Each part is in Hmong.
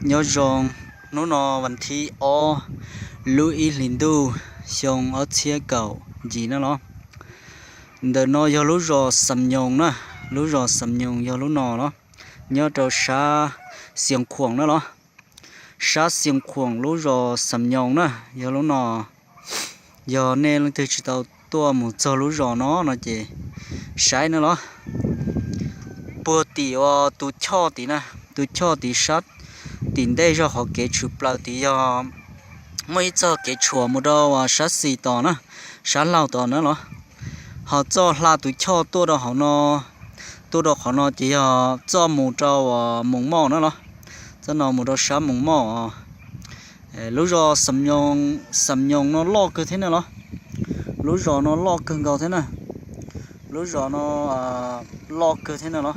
Nyob zoo, hnub no vas thib ob lub ib hlis ntuj xyoo ob txhiab kaum yim na los. Ntawm no yog lub zos Xam Nyoos na, lub zos Xam Nyoos yog lub no los, nyob rau sab Xias Khuam na los. Sab Xias Khuam lub zos Xam Nyoos na, yog lub no. Yog nej leej twg tsis tau tuaj mus txog lub zos no no ces saib na los. Puag tim uas tus choj tim na, tus choj tim sab tim ntej zog qhov kev tshwm plaws tim yog muaj ib txoj kev tshuam mus rau uas sab xis tos na, sab laug tos na los. Ho txoj hla tus choj tuaj rau hauv no, tuaj rau qhov no ces yog txoj mus rau uas Moos Moj na los. Txoj no mus rau sab Moos Moj. Lub zos Xam Nyoos no loj kawg thiab na los. Lub zos no loj kawg nkaus thiab na. Lub zos no loj kawg thiab na los.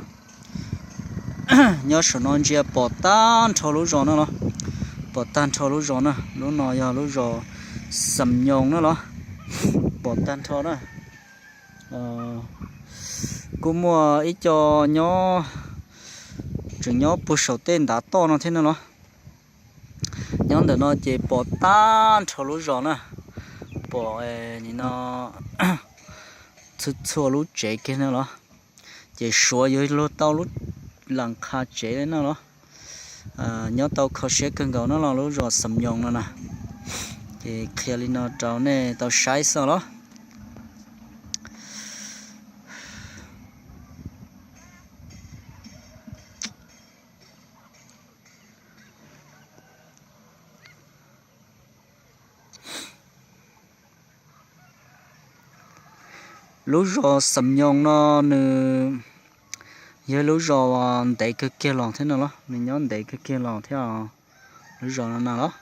Nyob saum no ntsia pom tag nrho lub zos na los. Pom tag nrho lub zos na, lub no yog lub zos Xam Nyoos na los. Pom tag nrho na. Kuj muaj ib co nyob, tseem nyob puag saum tej ntav toj no thiab na los. Nyob ntawm no ces pom tag nrho lub zos na, pom nim no txhua txhua lub tsev kiag na los. Ces Suav yuav luag tau lub las qha tsev li na los. Nyob tau kho siab kawg nkaus na los lub zos Xam Nyoos no na. Ces qhia li no rau nej tau saib xwb los. Lub zos Xam Nyoos no nws yog lub zos ntev kawg kiag los thiab no los, nws nyob ntev kawg kiag los thiab. Lub zos no na los.